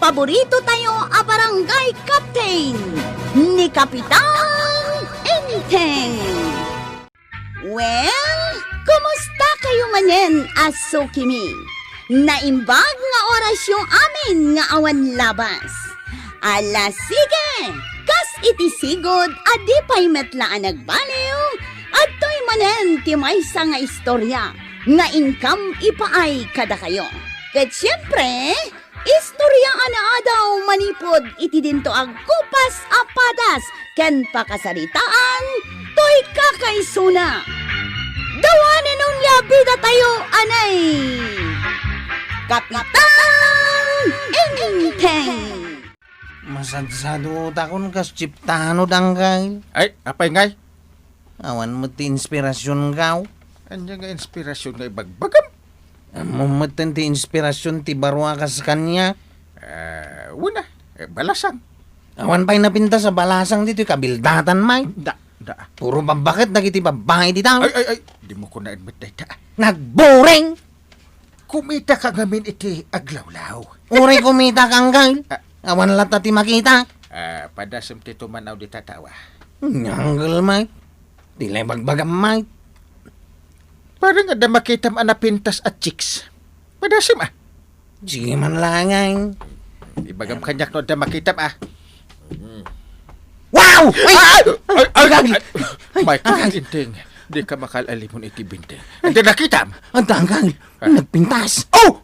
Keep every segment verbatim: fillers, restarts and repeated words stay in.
paborito tayo a barangay captain, ni Kapitan Enteng. Well, kumusta kayo manen a sukimi? Naimbag nga orasyo amin nga awan labas. Ala, sige! Kas iti sigud a di pay met la a nagbaliw, adtoy manen ti maysa nga istorya nga inkam ipaay kadakayo. Ket siempre, istorya a naadaw manipud iti dinto a gupas a padas ken pakasaritaan toy kakaisuna. Dawanen onia bidatayo, anay! Kapitan Enteng! Masadsadutakon kas Chiptano, Dangkay. Ay, apay ngay? Awan met ti inspirasyon, gaw. Ania nga inspirasyon nga ibagbagam? Ammom metten ti inspirasyon ti baro a kas kaniak. Eh, wen a, eh, balasang. Awan pay napintas a balasang ditoy kabildatan, Mike. Da, da. Puro babbaket dagiti babbai dita. Ay, ay, ay, dimo kunaen met dayta. Nagboring! Kumitaka ngamin iti aglawlaw. Uray kumitak, Anggal. Ah. Awan latta ti makitak. Ah, padasem ti tumanaw dita tawa. Anggal, Mike. Di la ibagbagam, Mike. Parang adda makitam a napintas a chicks. Padasem, ah. Sige man lang, ay. Ibagam kaniak no adda makitam, ah. Wow! Ay! Ah! Ay! Ay! Anggal! Ay! Michael, Anggal! Enteng, dika makal-alimon iti binteng. Adda nakitam? Adda, Anggal. Ah. Nagpintas. Oh!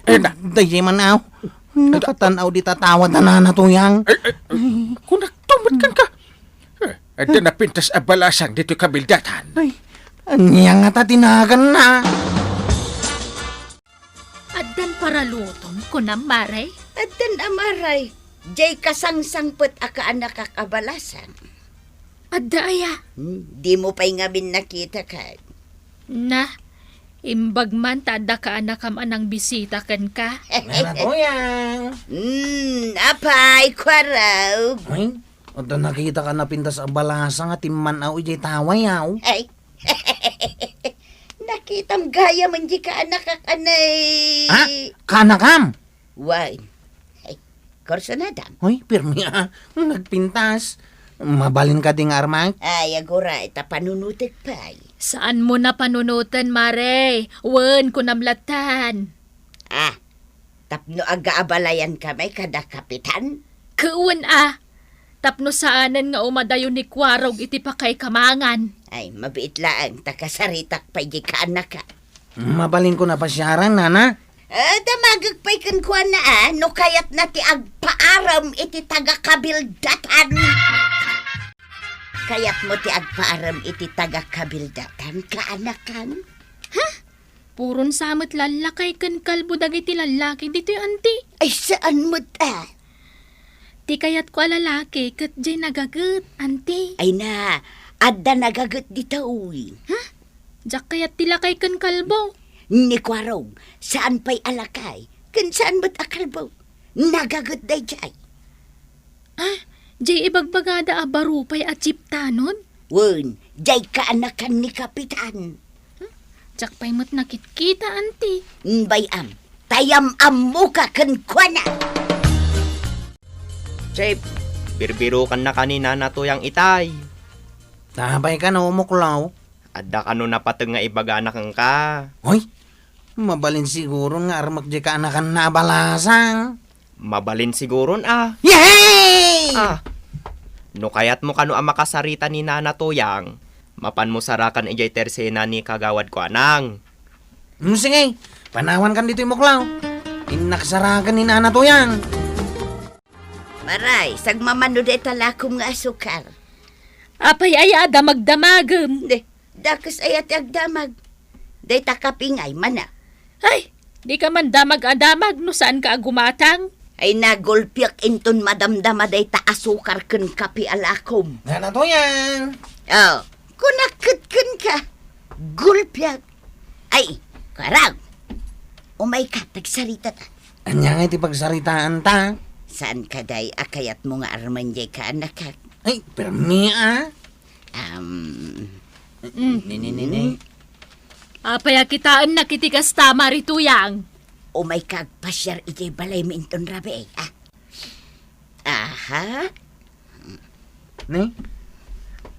Eh, na. Daydi man, aw. Nakatan-aw dita tawa ta Nana Tuyang. Eh, eh, kunak, tumatkan ka. Eh, adda napintas a balasang ditoy kabildatan. Ay, ania ngata ti naganna? Addan paralutom, kunam, Mare? Addan a, Mare. Diay kasangsangpet a kaanakak a balasang. Adda aya? Hmm, dimo pay ngamin nakita ket. Na, imbag man ta adda kaanakam a nangbisita kenka. Nana Tuyang. Hmm, apay, Kuarog. Ay, adda nakitak a napintas a balasang a timman-aw idiay tawayaw. Ay. Nakitam gayam diay kaanakak, anay. Ha? Kaanakam? Wen. Ay, kursunadam. Hoy, pirmi a. Nagpintas. Mabalin kadi nga armak? Ay, aguray, ta panunotek pay. Saanmo a panunoten, Mare. Wen, kunam lattan. Ah, tapno agaabalayankami kada kapitan? Ket wen a, tapno saanen nga umadayo ni Kuarog iti pakay kamangan. Ay, mabiit laeng ta kasaritak pay diay kaanakak. Mabalinko a pasiaran, Nana? Eh, damagek pay kenkuana, a, no kayatna ti agpaarem iti taga-kabildatan. Kayatmo ti agpaarem iti taga-kabildatan, kaanakam? Ha? Puron sa met lallakay ken kalbo dagiti lallaki ditoy, anti. Ay, saan met a? Ti kayatko a lalaki ket diay nagaget, anti. Ay na, adda nagaget ditoy. Ha? Diak kayat ti lakay ken kalbo. Ni Kuarog, saan pay a lakay, ken saan met a kalbo. Nagaget daydiay. Ah, diay ibagbagada a baro pay a chiptanon? Wen, diay kaanakan ni Kapitan. Hmm? Diak pay met nakitkita, anti. Bay-am, ta yam-ammoka kenkuana. Chip, birbirokannaka ni Nana Tuyang itay. Apay kano, Muklaw? Adda kano napateg nga ibagana kenka? Hoy, mabalin siguron nga armek diay kaanakanna a balasang. Mabalin siguron a. Yehey! Ah, no kayatmo kano a makasarita ni Nana Tuyang, mapanmo sarakan idiay tersena ni Kagawad Kuanang. Hmm, sige, panawankan ditoy, Muklaw. Innak sarakan ni Nana Tuyang. Maray, sagmamano dayta lakom nga asukar. Apay aya a damagdamagem? Ne, dakes aya ti agdamag. Dayta kape ngay, mana. Ay, dika man damag a damag no saanka a gumatang. Ay, nagulpiak inton madamdama dayta asukar ken kape a lakom. Nana Tuyang. Oh, kunak ket kenka. Gulpiak. Ay, Kuarog. Umayka, pagsaritata. Ania ngay ti pagsaritaanta? Saan kadi a kayatmo nga armen diay kaanakak? Ay, permi a. Um, mm. Ni, ni, ni, ni. Apay a kitaennak iti kasta, Mari Tuyang? Umayka agpasiar idiay balaymi inton rabii, a? Ha? Ne?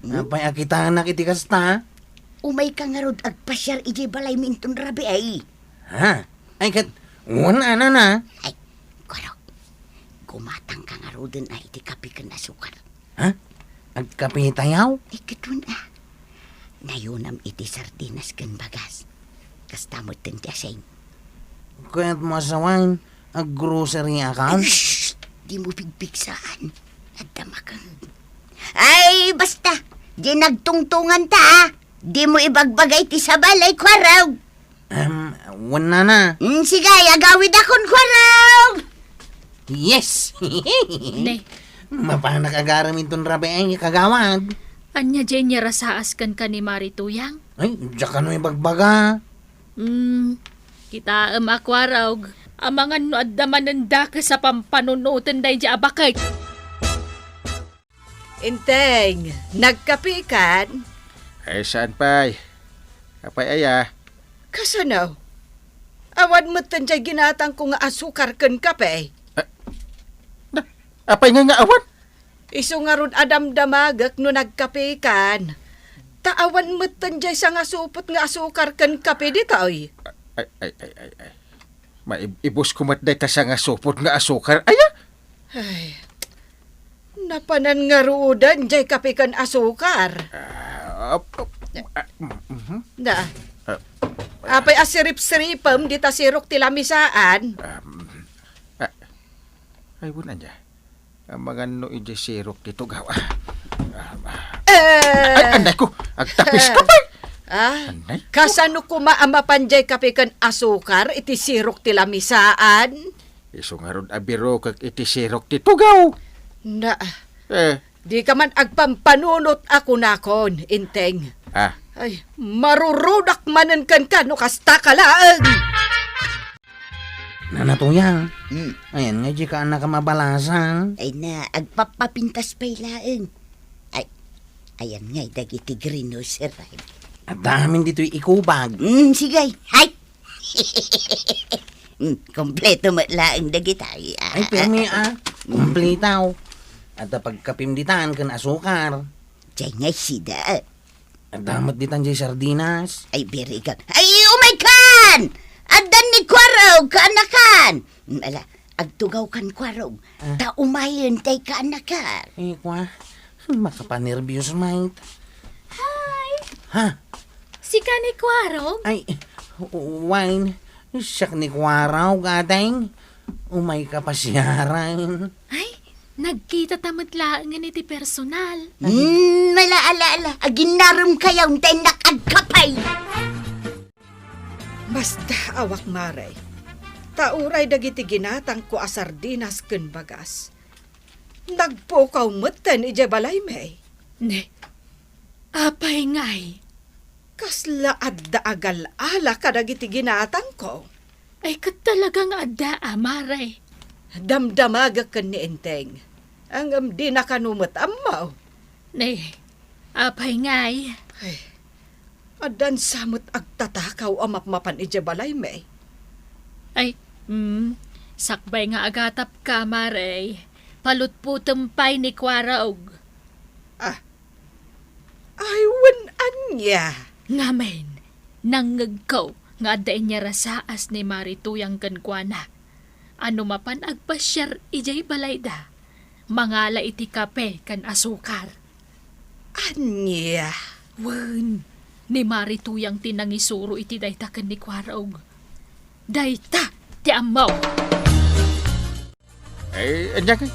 Hmm? Apay a kitanak iti kasta? Umayka ngarud agpasiar idiay balaymi inton rabii, ay. Ha? Ay, ket, wen a, nana. Ay, Kuarog, gumatangka ngaruden a iti kape ken asukar. Ha? Agkapetayo? Ay, ket wen a. Nayonam iti sardinas ken bagas. Kasta metten ti asin. Kayatmo a sawen, aggrocery a kan? Ay, shh! Dimo pigpigsaan. Adda makangeg. Ay, basta! Di nagtungtunganta, a! Dimo ibagbaga iti sabali, Kuarog! Em, wen, nana. Mm, sige, agawidakon, Kuarog! Yes! Ne. Mapanak agarem inton rabii, kagawad. Ania diay inyarasaas kenka ni Mari Tuyang? Ay, diak kano ibagbaga. Hmm, kitaem a, Kuarog, amangan no adda manen dakes a pampanunoten daydiay a baket. Enteng, nagkapekan? Ay, saan pay? Apay aya? Kasano? Awan metten diay ginatangko nga asukar ken kape. Ah, na, apay ngay nga awan? Isu ngarud a damdamagek no nagkapekan. Ta awan metten diay sangasupot nga asukar ken kape ditoy. Ay, ay, ay, ay, ay. Maib-, ibus ko met dayta sangasupot nga asukar. Aya? Ay, napanan ngaruden diay kape ken asukar. Ah, op, op, ah, mhm. Na. Ah. Apay a sirip-siripem dita sirok ti lamisaan? Um, ah, ay, wen ania. Amangan no idiay sirok ti tugaw. Ah, ah, ah. Eh. Ay, anday ko, agtapis ka pay. Ah, anday ko. Kasano koma a mapan diay kape ken asukar iti sirok ti lamisaan? Isu ngarud a birokek iti sirok ti tugaw. Na, eh, dika man agpampanunot a kunakon, Enteng. Ah. Ay, marurudak manen kenka no kasta ka laeng. Nana Tuyang. Hmm. Ayan nga, di ka anak a mabalasan. Ay na, agpapapintas pay laeng. Ay, ayan nga, dagiti grinoser. Adda amin ditoy ikubag. Hmm, sige. Hay! Hmm, kompleto met laeng dagita. Ay, permi, ah. Kompleto. Adda pagkapim ditan ken asukar. Diay nga sida. Adda met ditan diay sardinas. Ay, very good. Ay, umaykan! Addan ni Kuarog, kaanakan! Mm, ala, agtugawkan, Kuarog. Ah. Ta umayen tay kaanakan. Eh, kwa, makapanerbios, mate. Hi! Ha? Sika ni Kuarog? Ay, wen, siak ni Kuarog, ateng. Umayka pasiaren. Ay, nagkitata met laengen iti personal. Mm, ala, ala, ala. Aginnaremkayo, ta innak agkapay. Masdaawak, Mare. Ta uray dagiti ginatangko a sardinas ken bagas, nagpukaw metten idiay balaymi. Ne, apay ngay? Kasla adda a gal-ala kadagiti ginatangko. Ay, ket talaga nga adda, a, Mare. Damdamagek ken ni Enteng. Ngem dina kano met ammo. Ne, apay ngay? Ay, addan sa met agtatakaw a mapmapan idiay balaymi. Ay, mm, sakbay nga agatapka, Mare. Palutpotem pay ni Kuarog. Ah, ay, wen ania? Ngamin, nangngegko nga adda inyarasaas ni Mari Tuyang kenkuana. A no mapan agpasiar idiay balayda, mangala iti kape ken asukar. Ania? Wen, ni Mari Tuyang ti nangisuro iti dayta ken ni Kuarog. Dayta ti ammo. Eh, ania ngay?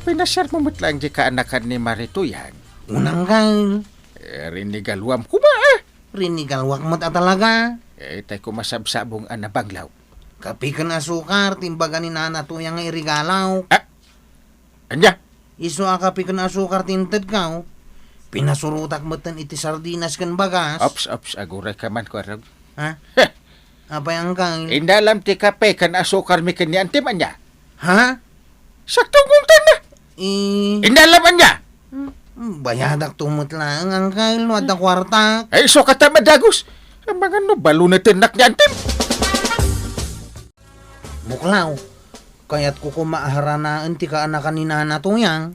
Pinasiarmo met laeng diay kaanakan ni Mari Tuyang. Unang kay. Eh, rinigaluam koma, eh. Rinigaluak met a talaga. Eh, tay ko masabsabong a nabanglaw. Kape ken asukar, ti imbaga ni Nana Tuyang nga irigalok. Ah, ania? Isu a kape ken asukar ti intedko. Pinasurotak metten iti sardinas ken bagas. Ops, ops, agurayka man, Kuarog. Ha? Heh. Apay, Angkal? Indalam ti kape ken asukarmi ken ni Antim, ania? Ha? Sakto, guntan na. Eh. Indalam, ania? Hmm, bayadak to met laeng, Angkal, no adda kuarta. Ay, isu kata madagus. Amangan no balunetennak ni Antim. Buklaw. Kayatko koma a haranaen ti kaanakan ni Nana Tuyang.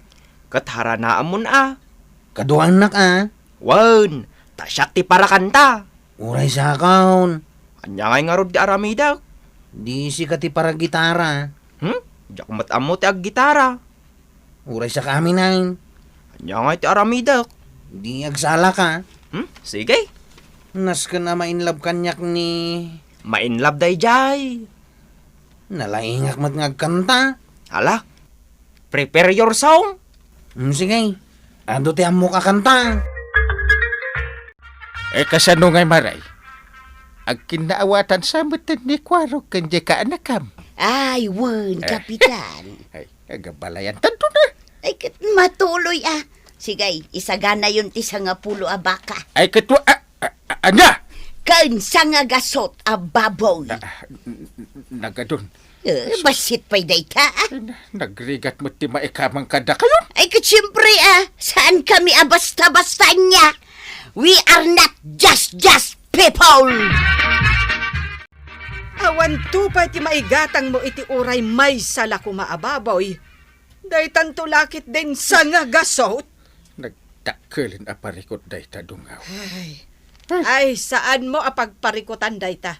Ket haranaenmon a. Kaduaennak a. Wen, ta siak ti parakanta. Uray sakon. Ania ngay ngarud ti aramidek? Di sika ti paragitara. Hmm? Diak met ammo ti aggitara. Uray saka amin. Ania ngay ti aramidek? Di agsalaka. Hmm? Sige. Nasken a ma-in love kaniak ni... Ma-in love daydiay. Nalaingak met nga agkanta. Ala, prepare your song. Hmm, sige. Adu ti ammok a kanta. Eh, kasano ngay, Maray? Agkinnaawatan sa met ni Kuarog ken diay kaanakam. Ay, wen, Eh. Kapitan. Ay, agabalayan tanto na. Ay, ket matuloy, ah. Sige, isaganayon ti sangapulo a baka. Ay, ket wa-, a-, a-, a-, ania? Ken sangagasut a baboy. Ah, n-, n-, nagadun. Eh, bassit pay dayta, ah. Ay, na-, nagrigat met ti maikamang kadakayon. Ay, ket siyempre, ah, saan kami a basta-basta ania? We are not just, just people! Awan to pay ti maigatangmo iti uray maysa la koma a baboy. Daytanto la ketdin sangagasut. Nagdakkelen a parikut dayta, dungaw. Ay. Ay, saanmo a pagparikutan dayta.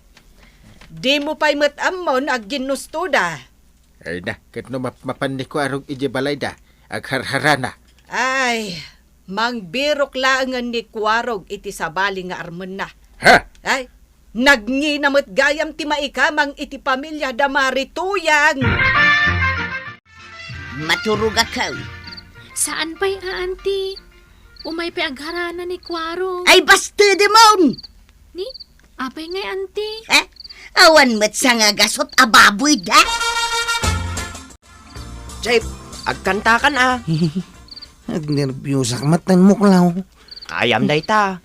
Dimo pay met ammon agginnustoda. Ay na, ket no map-, mapan ni Kuarog idiay balayda, agharharana. Ay, mangbirok laengen ni Kuarog iti sabali nga armenna. Ha? Ay, nagngina met gayam ti maikamang iti pamiliada Marituyang. Maturogakan. Saan pay a, Auntie? Umay pay agharana ni Kuarog. Ay, basta, demon! Ni? Apay ngay, Auntie? Eh? Awan met sangagasut a baboyda? Chip, agkantakan a. Agnerbiusak met ta immuklaw. Kayam dayta.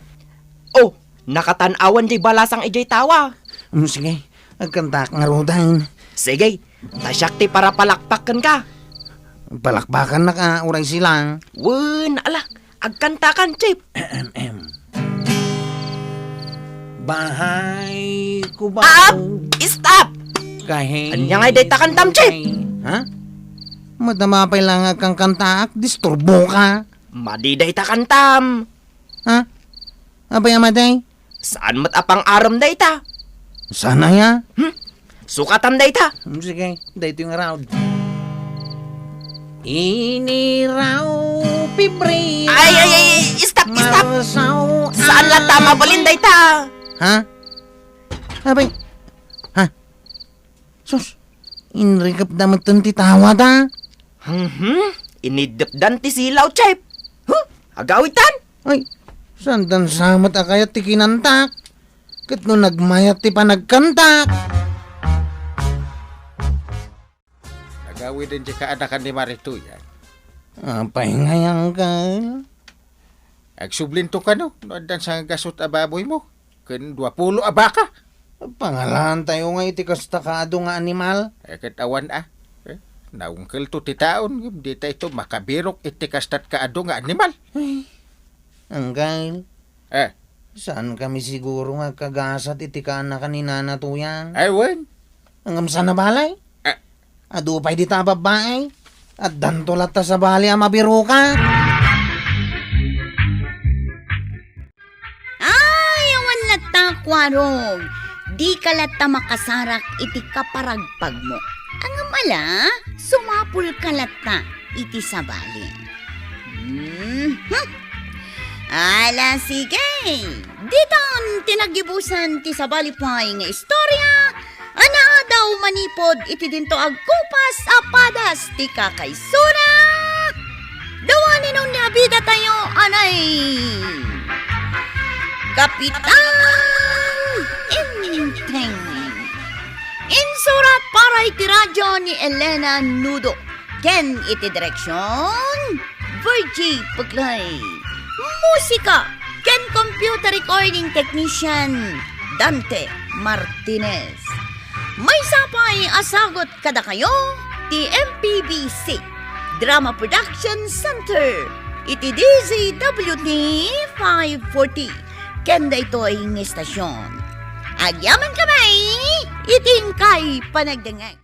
Oh, nakatan-awan diay balasang idiay tawa. Mm, sige, agkantak ngaruden. Sige, ta siak ti parapalakpak kenka. Palakpakannak a, uray silang. Wen, ala, agkantakan, Chip. Bahay ko ba? Up! Stop! Kahe- Ania ngay dayta kantam, Chip? Ha? Madama pay lang agkankantaak, disturbo ka. Madi dayta kantam. Ha? Apay a madi? Saan met a pang-arem dayta? Saan aya? Hmm? Sukatam dayta. Hmm, sige, daytoy nga raod. Ini raw February. Ay, ay, ay, ay, stop, stop. Marsaw Saan la ta mabalin dayta? Ha? Apay? Ha? Sus, inrikepda met ti tawada. Hmm, iniddepdan ti silaw, Chip. Huh? Agawitan? Ay, saandan sa met a kayat ti kinantak? Ket no nagmayat ti panagkantak. Nagawiden ti kaanakan ni Marituyan. Apay ngay, Uncle? Agsublinto kano, no addan sangagasut a baboymo, ken duapulo a baka. Pangalaantayo nga iti kasta kaadu nga animal. Eh, ket awan a. Eh, naungkelto ti taon, ngem ditayto makabirok iti kastat kaadu nga animal. Ay, Uncle, Eh. saan kami siguro nga agkagasat iti kaanakan ni Nana Tuyang? Ay, wen. Ngem saan a balay? Eh. Adu pay dita a babbai. Addanto latta sabali a mabiruka. Ay, awan latta, Kuarog. Dika latta makasarak iti kaparagpagmo. Ngem ala, sumapulka latta iti sabali. Mhm. Ala, sige. Ditan ti nagibusan ti sabali pay nga istorya a naadaw manipud iti dinto agkupas a padas ti kakaisuna. Dawani no ni abidatayo, anay, Kapitan Enteng. Insurat para iti radio ni Elena Nudo. Ken iti direksion, Virgie Puglay. Musika ken computer recording technician, Dante Martinez. Maysa pay a sagut kadakayo ti M P B C Drama Production Center iti D Z W T five forty ken daytoy nga istasyon. Agyaman kami iti inkay panagdengngeg.